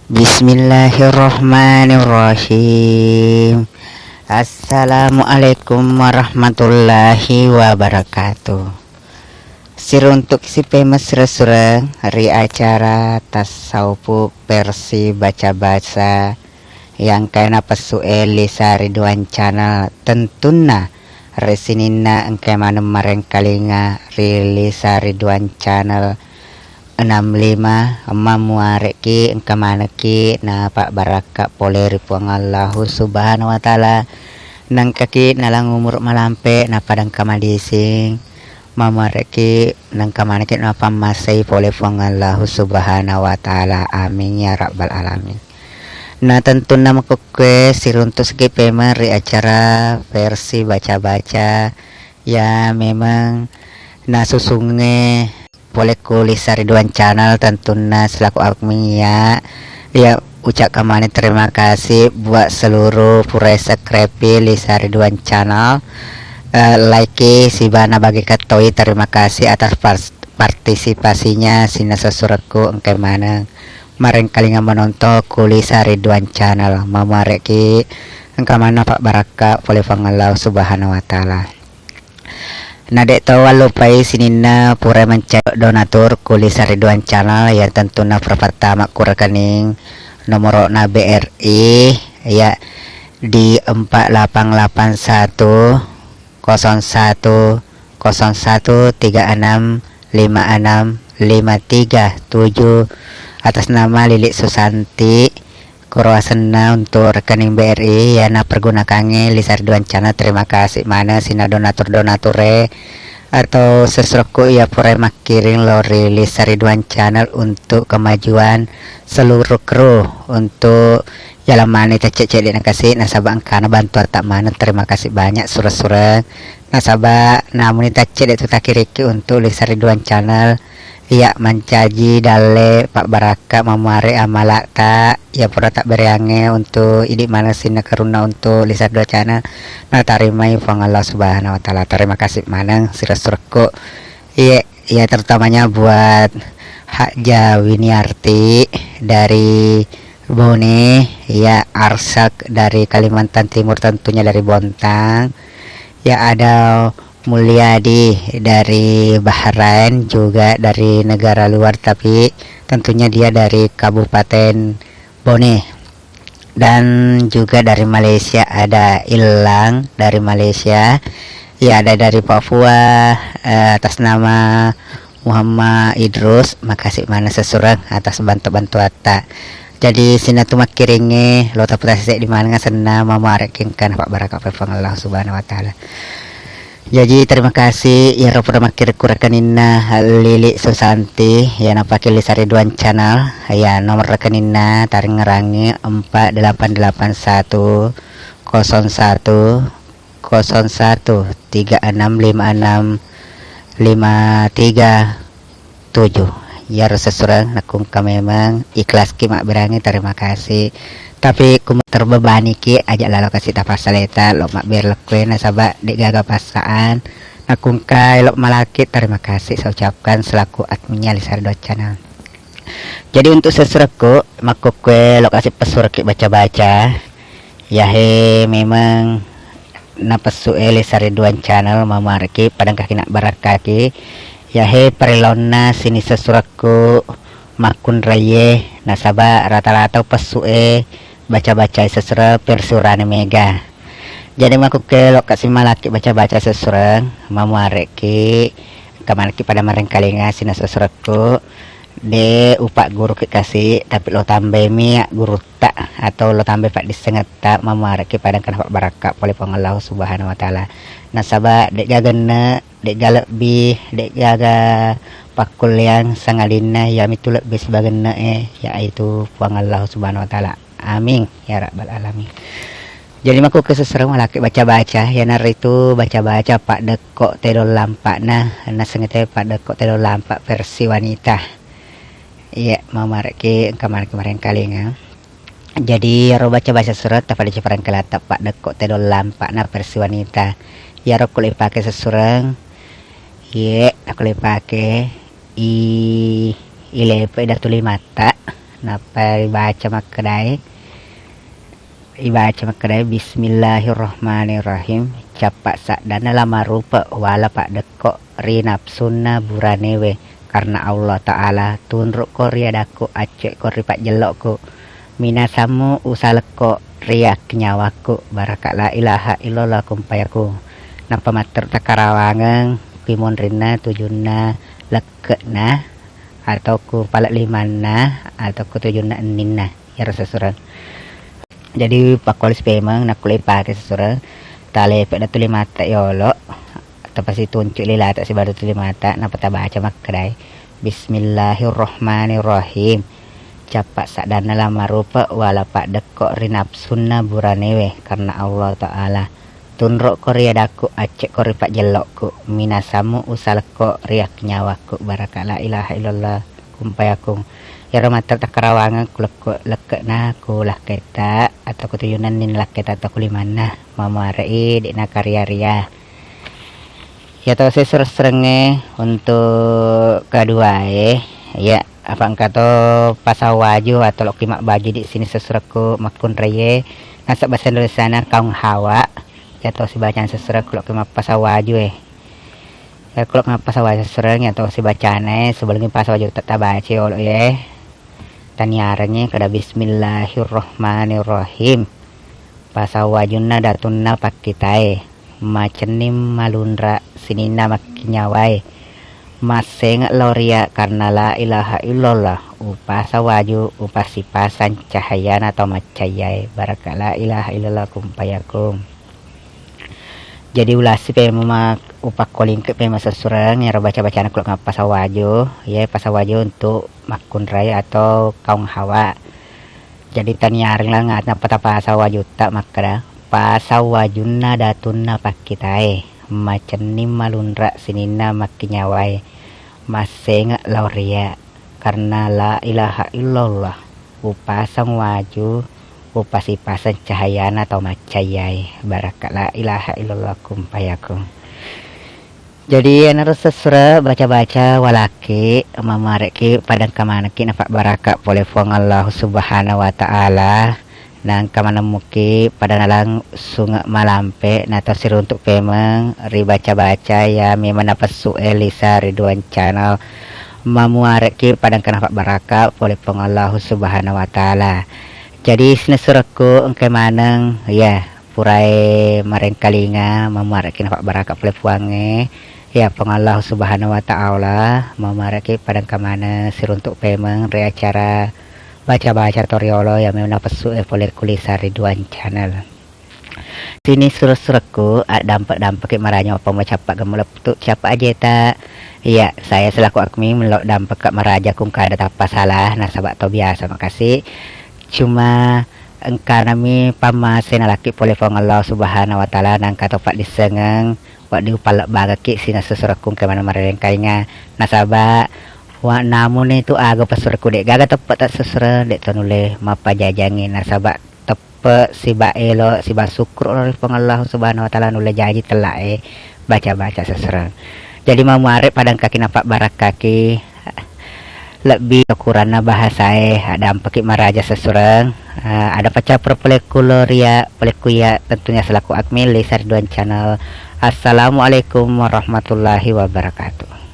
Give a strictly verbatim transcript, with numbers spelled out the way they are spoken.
Bismillahirrahmanirrahim. Assalamualaikum warahmatullahi wabarakatuh. Siruntuk si pemesre-sure ri acara Tasawufu versi baca-baca yang kena pesu Elisa Ridwan Channel, tentunna ri sininna engka maneng marengkalinga ri Lisa Ridwan Channel enam lima, mamuarekki engka manekki napabbarakka pole ri Puang Allahu Subhanahu wa Ta'ala. Nengkaki nalang umur malampe napada engka madising. Mamuarekki nengka manekki napammasei pole Puang Allahu Subhanahu wa Ta'ala. Amin ya rabbal alamin. Na tentunna makkukue siruntuski pemeng ri acara versi baca-baca ya memang nasusungnge pole ku Lisa Ridwan Channel, tentunna selaku admin ya, ya ucapkan mani terima kasih buat seluruh pura subscribe Lisa Ridwan Channel, eh, like siba na bagi katoi, terima kasih atas pas- partisipasinya. Sininna sessurekku engka maneng marengkalinga manontong ku Lisa Ridwan Channel. Mamuarekki engka maneng napabbarakka pole Puang Allah Subhanahu wa Ta'ala. Na de' to wallupai sininna pura mancaji donatur ku Lisa Ridwan Channel, ya tentunna pura pattama ku rekening nomorona B R I ya di empat delapan delapan satu kosong satu kosong satu tiga enam lima enam lima tiga tujuh, atas nama Lili Susanti. Koro asenna untuk rekening B R I ya napergunakangnge Lisa Ridwan Channel. Terima kasih maneng sininna donatur-donature atau sessurekku ya pura makkiring lao ri Lisa Ridwan Channel untuk kemajuan seluruh kru, untuk ya lamani tacce cedde na kasi nasaba engkana bantuatta maneng. Terima kasih banyak sure-sureng. Nasaba namuni tacce de' tu takirikki untuk Lisa Ridwan Channel. Iya mancaji dalle pabbarakka mamuare amalata ya pura tabbereangnge untuk idi maneng sininna karunna untuk Lisa Ridwan Channel. Natarimai Puang Allah Subhanahu wa Ta'ala. Terima kasih maneng sure-surekku. Iya, ya terutamanya buat Hajah Winiarti dari Bone, ya Arsak dari Kalimantan Timur, tentunya dari Bontang. Ya ada Mulyadi dari Bahrain, juga dari negara luar tapi tentunya dia dari Kabupaten Bone. Dan juga dari Malaysia ada Illang dari Malaysia. Ya ada dari Papua, eh, atas nama Muhammad Idrus, makasih maneng sessurekku atas bantu-bantuatta. Jadi sininna tu makkiringnge lo taputa sese di maneng asenna mamuare engkana pabbarakka pole Puang Allah Subhanahu wa Ta'ala. Jaji terima kasih iyaro pura makkiring ku rekeninna Lili Susanti ya napake Lisa Ridwan Channel, ya nomor rekeninna tarengngerangngi empat delapan delapan satu kosong satu kosong satu tiga enam lima enam lima tiga tujuh. Iyaro sessurekku nakkungka memang ikhlaski mabbereangngi terima kasih. Tapi ku terbebaniki aja lalo kasi tapassaleta lo mabbere lokkoe nasaba de' gaga passaan. Nakkungka elo malaki terima kasih saya ucapkan selaku adminnya Lisa Ridwan Channel. Jadi untuk sessurekku makkukue lo kasi pessurekki baca-baca. Yahe memang napessu e Lisa Ridwan Channel mamuareki padangkaki nabbarakkaki. Yahe parellonna sininna sessurekku makkunraie nasaba rata-rata upessu e baca-baca sessureng versi urane mega. Jadi makkukue lokka simalaki baca-baca sessureng mamuareki engka manekki pada marengkalinga sininna sessurekku. De' upagguruki kasi, tapi lo tambaimi gurutta atau lo tambai paddissengetta, mamuareki pada engkana pabbarakka pole Puang Allah Subhanahu wa Ta'ala. Nasaba de' gaga genne', de' gaga lebbi, de' gaga pakkulleang sangadinna iyamitu lebbi sibawa genne' e, yaitu Puang Allah Subhanahu wa Ta'ala. Amin ya rabbal alamin. Jadi makkukue sessurekku malaki baca-baca, iyanaritu baca-baca paddekko tedong lampa'na, nasengngete paddekko tedong lampa versi wanita. Iya, mamuareki engka manekki marengkalinga. Jadi iyaro baca-baca sessureng tapada ciparengkalatta paddekko tedong lampa'na versi wanita. Iyaro kulle ipake sessureng, iye, kulle ipake i, ilepe datu limatta. Nappa ibaca makkedae, ibaca makkedae, "Bismillahirrahmanirrahim. Cappa saddanna la marupa wala paddekko ri napsunna buranewe, karena Allah Ta'ala. Tunrukko ri adakku, accuekko ri pajjellokku. Minasammu usalekko ri akkinyawakku. Baraka la ilaha illallah kumpayakung." Nappa matteru takkarawangeng, kuimonrinna tujunna lekke'na, atau ku pale limanna, atau ku tujunna enninna, iyaro sesureng. Jadi, pakkuali sipemeng nakkulle ipake sesureng, talepe datu limata yolo, tapasituncu lilata sibawa datu limata, nappa tabaca makkedai, "Bismillahirrahmanirrahim. Cappa saddanna la marupa wala paddekko ri napsunna buranewe, karena Allah Ta'ala. Tunrukko ri adakku, accuekko ri pajjellokku. Minasammu usalekko ri akkinyawakku. Baraka la ilaha illallah kumpayakung." Iyaro matteru takkarawangeng ku lekko-, lekke'na ku lakketa atau ku tujunna enninna lakketa atau ku limanna, mamuare'i de'na karia-ria. Iyatosi seresserengnge untuk keduae, iya, apa engka to pasang waju atau lokki mabbaju di sini sesurekku makkunraie, nasaba bahasa Indonesiana kaung hawa. Iyatosi bacana sesurekku lokki mappasang waju e. Iyako lokki mappasang waju sesureng, iyatosi bacana e, sebelummi pasang waju tetta baca yolo e. Taniarengngi kada bismillahirrahmanirrahim. Pasang wajunna datunna pakkitae, macenning malunra sininna makkinyawae. Massengeq lao ria karena la ilaha illallah, upasang waju, upasipasang cahayana tau maccayae. Baraka la ilaha illallah kumpayakung. Jadi ulasi pemeng ma-, upakkolingke pemeng sesureng, iyaro baca-bacana kulo mappasang waju, iye pasang waju untuk makkunrai atau kaung hawa. Jadi taniareng lang nappa tapasang wajutta makkeda, pasang wajunna datunna pakkitae, macenning malunra sininna makkinyawae, massengeq lao ria, karena la ilaha illallah, upasang waju, upasi-pasang cahayana tau maccayae. Baraka la ilaha illallah kumpayakung. Jadi, enaro sesure baca-baca walaki, mamuareqki padengka manekki napabbaraka pole Puang Allah Subhanahu wa Ta'ala. Naengka manemmuki pada nalang sunge malampe, natau siruntuk pemeng ri baca-baca iya memeng napessu e Lisa Ridwan Channel. Mamuareqki padengka napabbaraka pole Puang Allah Subhanahu wa Ta'ala. Jadi, sinesurekku engkai maneng, iya, purae marengkalinga, mamuareqki napabbaraka pole Puangnge. Ya, Puang Allah Subhanahu wa Ta'ala, mamuareqki padengka maneng siruntuk pemeng ri acara baca-baca toriolo iya memeng napessu e pole ku Lisa Ridwan Channel. Sini sure-surekku, addampe-dampeki maraja mappamu cappa gemmu leptu cappa ajeta. Iya, saya selaku admin melo dampeka maraja kung kada tappa salah, nasaba to biasa makasi. Cuma engkanami pammase nalaki pole Puang Allah Subhanahu wa Ta'ala, nangka to paddissengeng, wedding upallebbangekki sining sessurekku engka maneng marelengkainga. Nasaba, wa-, namuni tu aga pessurekku, deq gaga teppe tassessureng, deq to nulle mappajajangi. Nasaba, teppe siba elo, siba sukkuru ri Puang Allah Subhanahu wa Ta'ala nulle jaji tellaq e baca-baca sessureng. Jadi, mamuareq padengkaki napabbarakkaki. Lebbi kekuranna bahasae, addampeki maraja sessureng. Eh, ada pacappur polekku lo ria, polekku iya, tentunya selaku admin Lisa Ridwan Channel. Assalamualaikum warahmatullahi wabarakatuh.